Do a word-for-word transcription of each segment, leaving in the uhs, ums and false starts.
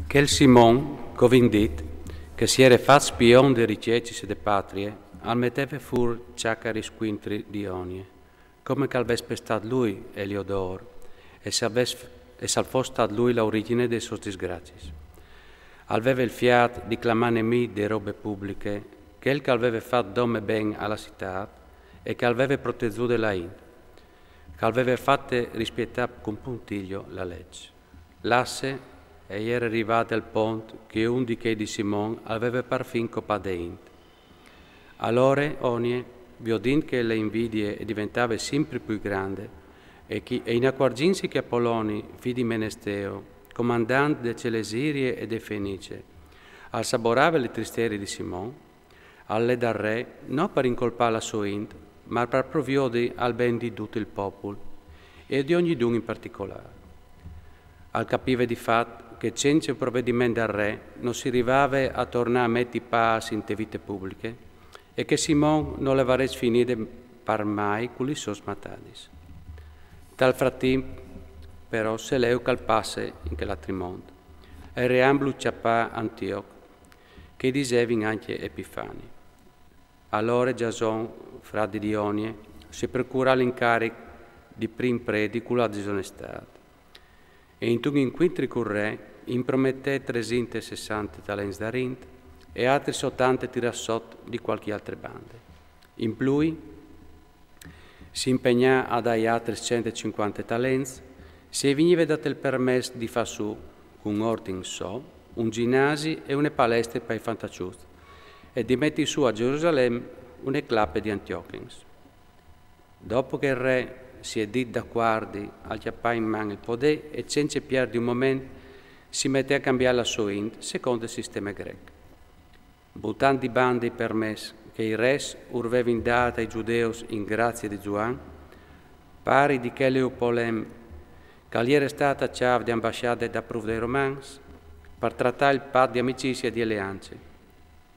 Chel Simon, che o vin dit, che si jere fat spion de ricecis e de patrie, al meteve fûr ciacaris cuintri di ogne, come che al ves pestât lui Eliodor, e se al ves, e se al fos stât lui la origjine des sôs disgraciis. Al veve il fiât di clamâ nemì de robe publiche chel che al veve fat dome ben a la citât e che al veve protezude la int, che al veve fate rispietâ cun puntiglio la leç. Lasse e jere rivade al pont che un di chei di Simon al veve parfin copade int. Alore ogne, viodint che le invidie e diventave simpri plui grande, e chi, e inacuargjintsi che Apoloni, fi di Menesteo, comandant de Celesirie e de Fenice, al saborave le tristerie di Simon, al lè dal re, no par incolpâ la sô int, ma par proviodi al ben di dut il popul, e di ognidun in particolâr. Al capive di fat che cence un provediment dal re no si rivave a tornâ a meti pâs inte vite publiche, e che Simon no le varès finide par mai cu lis sôs matadis. Tal fratimp, però, se leu che al passe in chel altri mont, e al reamblu ciapâ Antioc, che i disevin ancje Epifani. Alore Giason, fradi di ogne, si procurà l'incaric di prin predi cu la disonestât. E intun incuintri cul re, i prometè tresinte e sessante talents darint e altris otante tirâts sot di cualchi altre bande. In plui, si impegnà a dâi altris cent e cincuante talents, se i vignive dât il permès di fâ sù, cun ordin so, un ginasi e une palestre pai fantaçuts, e di meti sù a Gerusalem une clape di antiochins. Dopo che il re si è dit dacuardi a cjapâ in man il podê e cence pierdi un moment, si metè a cambiâ la sô int secont il sisteme grec. Butant di bande i permès che i res ur vevin dât ai gjudeus in gracie di Zuan, pari di chel Eupolem, che al jere stât a cjâf di ambasciade daprûf dai Romans, par tratâ il pat di amicizie e di aleance.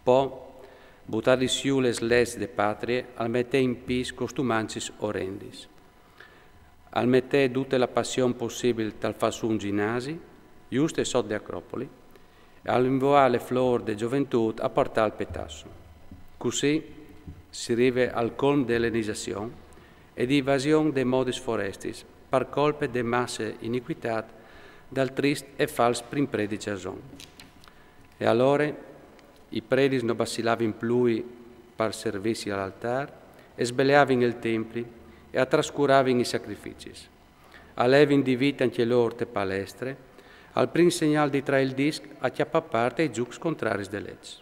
Po, butadis jù lis leçs de patrie, al metè in pîts costumancis orendis. Al metè dute la passion pussibil tal fâ sù un ginasi, juste sot de Acropoli, e al invoà le flôr de zoventût a puartâ al petasso. Cussì si rive al colm de elenizazion e di invasion dai modis forestis, par colpe de masse inicuitât dal trist e fals prin predi Giason. E alore i predis no bacilavin plui par servîsi al altâr, e sbeleavin il templi e a trascuravin i sacrificis. A levin di vite ancje lôr te palestre, al prin segnâl di traî il disc a cjapâ part ai zûcs contraris de leç.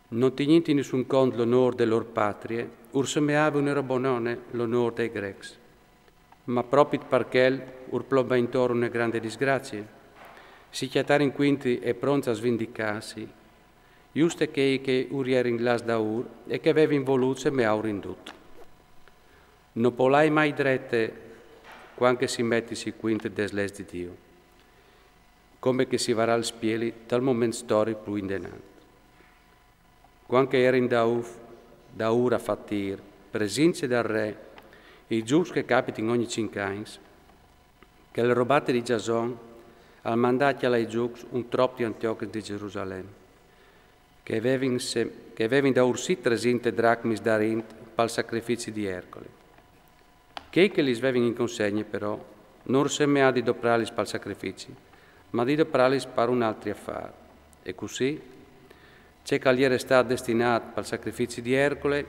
No tignint in nissun cont l'onôr de lôr patrie, ur semeave une robonone l'onôr dai Grecs. Ma propit par chel ur plombà intor une grande disgracie. Si cjatarin cuintri e pronts a svindicâsi, juste chei che ur jerin lâts daûr e che a vevin volût semeâur in dut. No polai mai drete cuant che si metisi cuintri des leçs di Diu, come che si varà il spieli tal moment storic plui indenant. Cuant che a jerin daûr, daûr a fâ tîr, presince dal re, i zûcs che capitin ogni cinc agns, chel robate di Giason al mandà a cjalâ i zûcs un trop di antiochins di Gerusalem, che a vevin se-, che a vevin daûr sì tresinte dracmis darint pal sacrifici di Ercole. Chei che lis vevin in consegne, però, no ur semeà di doprâlis pal sacrifici, ma di doprâlis par un altri afâr. E cussì, ce che al jere stât destinât pal sacrifici di Ercole,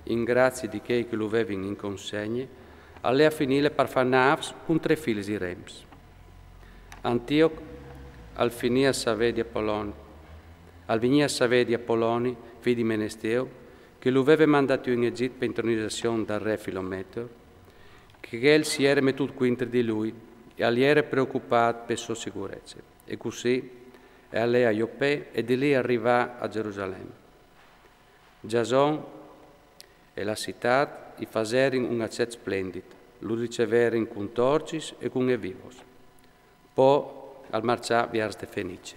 in gracie di chei che lu vevin in consegne, al lè a finîle par fâ nâfs cun trê filis di rems. Antioc al finì a savê di Apoloni, al vignì a savê di Apoloni, fi di Menesteo, che lu veve mandât jù in Egit pe intronizazion dal re Filometor, che chel si jere metût cuintri di lui e al jere preocupât pe sô sigurece. E cussì al lè a Jope e di li al rivà a Gerusalem. Giason e la citât i faserin un acet splendit, lu riceverin cun torcis e cun evivos. Po al marcià viers de Fenice.